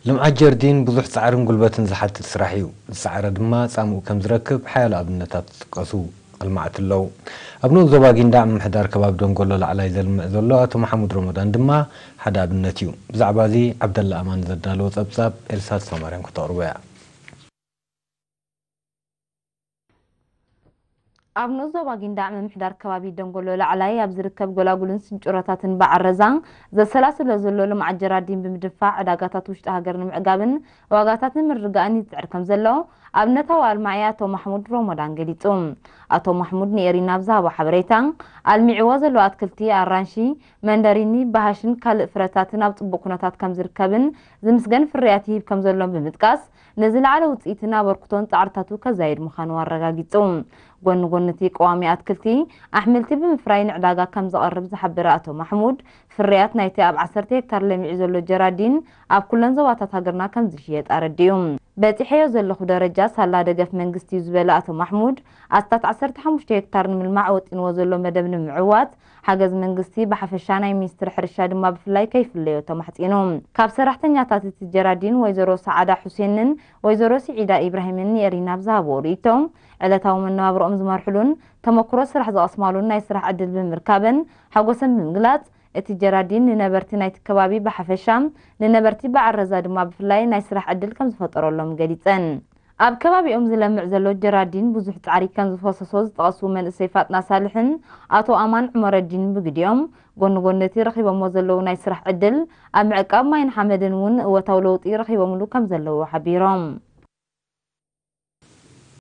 ልምዓት ጀርዲን ብዙሕ ጻዕርን ጉልበትን ዝሓትት ስራሕ እዩ። ዝጸዓረ ድማ ጻምኡ ከም ዝረክብ ሓያሎ ኣብነታት ዝጥቀሱ ኣልማዕቲ ኣለዉ። ኣብ ንኡስ ዞባ ጊንዳዕ ምምሕዳር ከባቢ ደንጎሎ ላዕላይ ዘልምዕ ዘሎ ኣቶ መሓሙድ ረመዳን ድማ ሓደ ኣብነት እዩ። ብዛዕባ እዚ ዓብደላ ኣማን ዘዳለዎ ጸብጻብ ኤልሳ ተስፋማርያም ክተቕርቦ እያ። ኣብ ንኡስ ዞባ ጊንዳዕ ምምሕዳር ከባቢ ደንጎሎ ላዕላይ ኣብ ዝርከብ ጎላጉልን ስንጭሮታትን በዓል ረዛ ዘሰላስሎ ዘሎ ልምዓት ጀራዲን ብምድንፋዕ ዕዳጋታት ውሽጢ ሃገር ንምዕጋብን ዋጋታት ንምርግጋእን ይጽዕር ከም ዘሎ ኣብነታዊ ኣልማዒ ኣቶ ማሕሙድ ሮሞዳን ገሊጹ። ኣቶ ማሕሙድ ንኤሪና ኣብ ዝሃቦ ሓበሬታ፣ ኣልሚዕዎ ዘሎ ኣትክልቲ ኣራንሺ፣ መንደሪኒ፣ ባሃሽን ካልእ ፍረታትን ኣብ ጽቡቕ ኩነታት ከም ዝርከብን ዝምስገን ፍርያት ይህብ ከም ዘሎን ብምጥቃስ፣ ንዝለዓለ ውጽኢትን ኣበርክቶን ጻዕርታቱ ከዛይድ ምዃኑ ኣረጋጊጹ። ጎኒ ጎኒ እቲ ቀዋሚ ኣትክልቲ፣ ኣሕምልቲ ብምፍራይ ንዕዳጋ ከም ዘቐርብ ዝሓበረ ኣቶ ማሕሙድ፣ ፍርያት ናይቲ ኣብ ዓሰርተ ሄክታር ለሚዑ ዘሎ ጀራዲን ኣብ ኩለን ዞባታት ሃገርና ከም ዝሽየጥ ኣረዲኡ። በጺሐዮ ዘለኹ ደረጃ ሳላ ደገፍ መንግስቲ እዩ ዝበለ ኣቶ ማሕሙድ፣ ኣስታት ዓሰርተ ሓሙሽተ ሄክታር ንምልማዕ ወጢንዎ ዘሎ መደብ ንምዕዋት ሓገዝ መንግስቲ ብሓፈሻ ናይ ሚኒስትሪ ሕርሻ ድማ ብፍላይ ከይፍለዮ ተማሕጺኑ። ካብ ሰራሕተኛታት እቲ ጀራዲን ወይዘሮ ሰዓዳ ሑሴንን ወይዘሮ ስዒዳ ኢብራሂምን ንኤሪና ኣብ ዝሃብዎ ርእይቶ፣ ዕለታዊ መነባብሮኦም ዝመርሕሉን ተመክሮ ስራሕ ዝቐስማሉን ናይ ስራሕ ዕድል ብምርካበን ሓጎሰን ብምግላጽ፣ እቲ ጀራዲን ንነበርቲ ናይቲ ከባቢ ብሓፈሻ፣ ንነበርቲ በዓል ረዛ ድማ ብፍላይ ናይ ስራሕ ዕድል ከም ዝፈጠረሎም ገሊጸን። ኣብ ከባቢኦም ዝለምዕ ዘሎ ጀራዲን ብዙሕ ጻዕሪ ከም ዝፈሰሶ ዝጠቐሱ መንእሰይ ፋጥና ሳልሕን ኣቶ ኣማን ዑመረዲን ብግዲኦም፣ ጎኒ ጎኒ እቲ ረኺቦሞ ዘለዉ ናይ ስራሕ ዕድል፣ ኣብ ምዕቃብ ማይን ሓመድን እውን እወታዊ ለውጢ ረኺቦምሉ ከም ዘለዉ ሓቢሮም።